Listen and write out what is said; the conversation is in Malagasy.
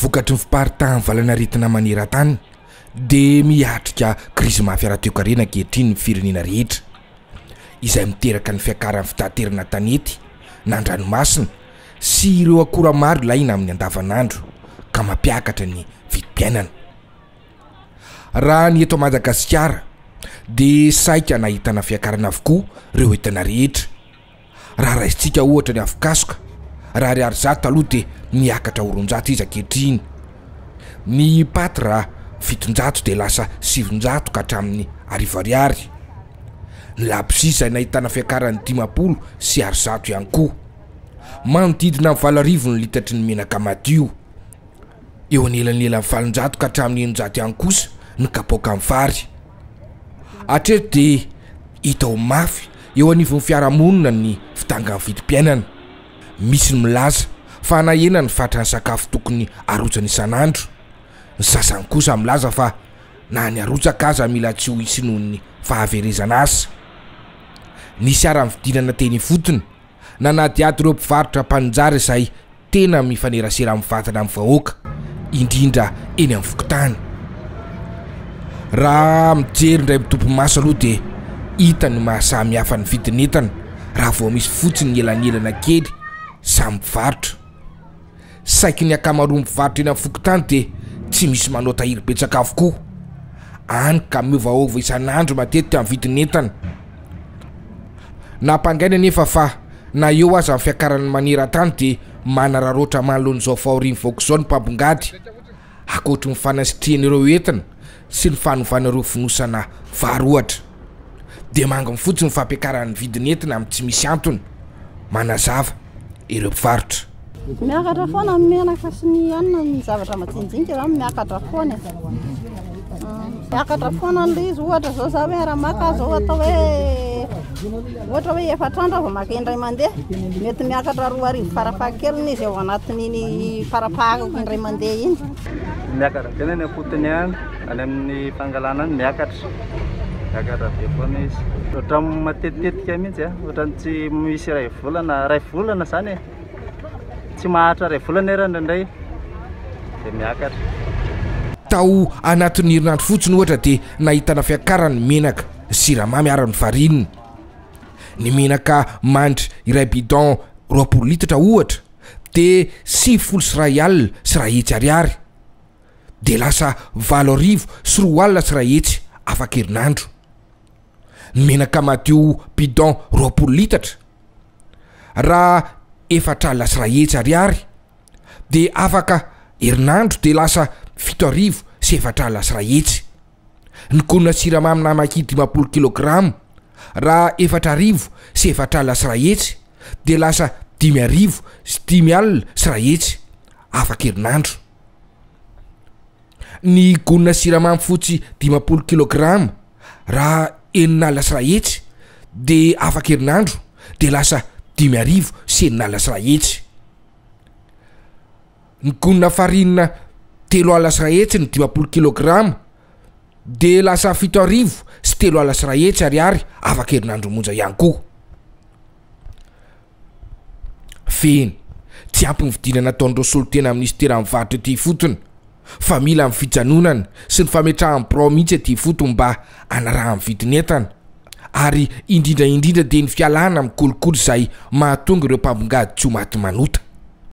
Vokatry ny fiparitahan'ny valanaretina maneran-tany dia miatrika krizy mafy ara-toekarena ankehitriny ny firenena rehetra, izay miteraka ny fiakaran'ny fitaterana an-tanety na an-dranomasina sy ireo akora maro ilaina amin'ny andavanandro ka mampiakatra ny vidim-piainana. Raha ny eto Madagasikara dia saika nahitana fiakarana avokoa ireo entana rehetra. Raha raisintsika ohatra ny afokasoka, raha ariary zato taloha dia niakatra ho 200 izy ankehitriny. Ny paty raha 700 dia lasa 900 ka hatramin'ny 1000 ariary. Ny labozia izay nahitana fiakarany 150 ihany koa. Manodidina ny 8000 ny litatry ny menaka madio. Eo anelanelan'ny 800 ka hatramin'ny 600 ihany kosa ny kapoakan'ny vary. Hatreto dia hita ho mafy eo anivon'ny fiarahamonina ny fidangan'ny vidim-piainana. Misy ny milaza fa nahena ny fatran'ny sakafo tokony harotsany isan'andro. Ny sasany kosa milaza fa na ny harotsaka aza mila tsy ho hisy noho ny fahaverezana asa. Nisy ara ny fidinana teny ifotony nanadihady ireo mpivarotra mpaninjara izay tena mifanerasera mivantana amin'ny vahoaka, indrindra eny amin'ny fokontany. Raha mijery indray mitopy maso aloha dia hita ny maha samy hafa ny vidin'entana raha vao misy fotsiny ny elanelana kely samy mpivarotra. Saiky ny ankamaroan'ny mpivarotra eny amin'ny fokontany dia tsy misy manao tahiry betsaka avokoa. Any ka miovaova isan'andro matetika ny vidin'entana. Nampangaina anefa fa na eo aza ny fiakaran'ny maneran-tany dia manararaotra manoloana izao fahorian'ny vahoaka izao ny mpambongady, ankoatry ny fanasitrihana ireo entana sy ny fanovana ireo fonosana vary ohatra. Dia manginy fotsiny ny fampiakarana ny vidin'entana amin'ny tsy misy antony, manazava ireo mpivarotra. Miakatra foana ny menaka sy ny hanina ny zavatra majinijinika zany miakatra foana e. Miakatra foana an'ilay izy ohatra zao za hoe raha maka zao atao hoe ohatra hoe efatra andro aho vao maka indray mandeha mety miakatra 2000 farafahakeliny izy ao anatin'iny farafahakako indray mandeha iny. Miakatra be ny any am-potony any, any amin'ny fangalana any miakatra. Miakatra be foana izy. Ohatran'ny matetitetika mihitsy a, ohatran'ny tsy misy iray volana, iray volana zany e. Tsy maharitra iray volana era indraindray dia miakatra. Tao anatin'ny herinandro fotsiny ohatra dia nahitana fiakarany ny menaka, ny siramamy ary ny farine. Ny menaka mandry iray bidon 20 litatra ohatra dia 190 ariary. Dia lasa 108 200 afaka herinandro. Ny menaka madio bidon 20 litatra raha 140 ariary dia afaka herinandro dia lasa 107 400. Ny gonina siramamy namaky 50 kilograma raha 140 400 dia lasa 105 150 afaka herinandro. Ny gonina siramamy fotsy 50 kilograma raha 160 dia afaka herinandro dia lasa 105 600. Ny gonina farine 130 ny 50 kilograma dia lasa 107 300 ariary afaka herinandro monja ihany koa. Fehiny, tsy ampy ny fidinana ataon'ireo solontena minisiteran'ny varotra ety ifotony fa mila ny fijanonana sy ny fametrahan'ny birao mihitsy ety ifotony mba hanarahan'ny vidin'entana ary indrindra indrindra dia ny fialana amin'ny kolikoly izay mahatonga ireo mpambongady tsy ho maty manota.